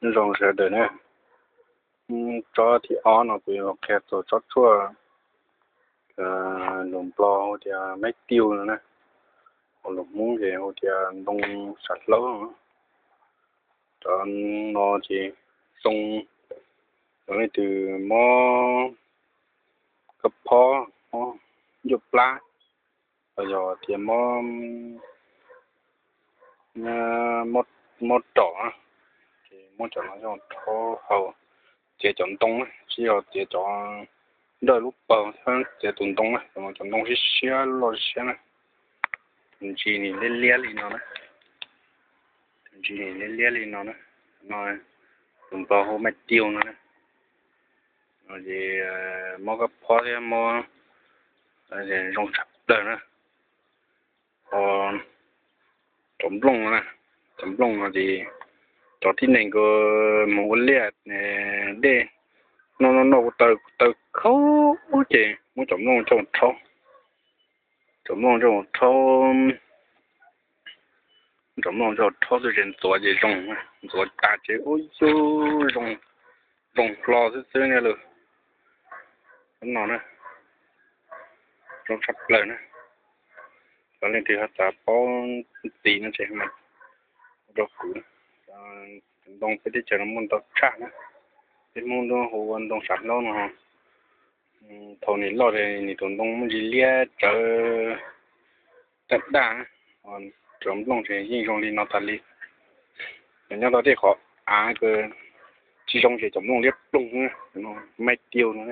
Nyob zoo sawv daws na, tsob thib ob no kuv yuav qhia txog tsob tshuaj lus Nplog hu tias maib tiuj no na, lus Hmoob ces hu tias ntoo sam hlaub. Cov no ces zoo, yog leej twg mob kab phob, mob ncuj plab, los yog tias mob, mob rau, ces muab cov no coj rhaub haus, txiav cov ntoo na, tsis yog txiav cov nraj lub paug, txiav tus ntoo na, cov ntoo siab siab loj siab na. Tus ntsis nws liab liab li no na, tus ntsis nws liab liab li no na, no, lus Nplog hu maib tiuj no na. Ces mob kab phob thiab mob, zoo tshaj plaws na. Cov nplooj no na, cov nplooj no ces cov tib neeg uas mus ua liaj dej, noj noj noj kuj taw kuj taw khaub ces muab cov nplooj coj rhaub, cov nplooj coj rhaub, cov nplooj coj rhaub xwb ces ntxuav ces zoo, ntxuav tas ces ua yus zoo, zoo hlo xwb xwb na lawm. No na, zoo tshaj plaws na. Cov leej twg ho xav paub ntxiv no ces hu rau kuv. Cov ntoo peb teb chaws no muaj ntau tshaj na, peb Hmoob ntuj hu ua ntoo sam hlaub no. Thaum nws loj ces nws tus ntoo muaj ntsis liab tsawv, daj daj, cov nplooj ces yeej zoo li no tas li. Nyob tau tej qhov av tsis zoo ces cov nplooj liab ploog, maib tiuj no,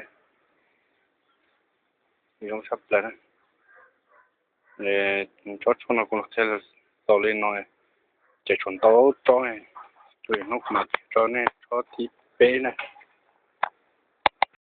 zoo tshaj plaws. Tsob tshuaj no kuv los qhia txaus li no, ces tshuav ntau tsob, hnub kuv mam qhia rau nej tsob thib peb na.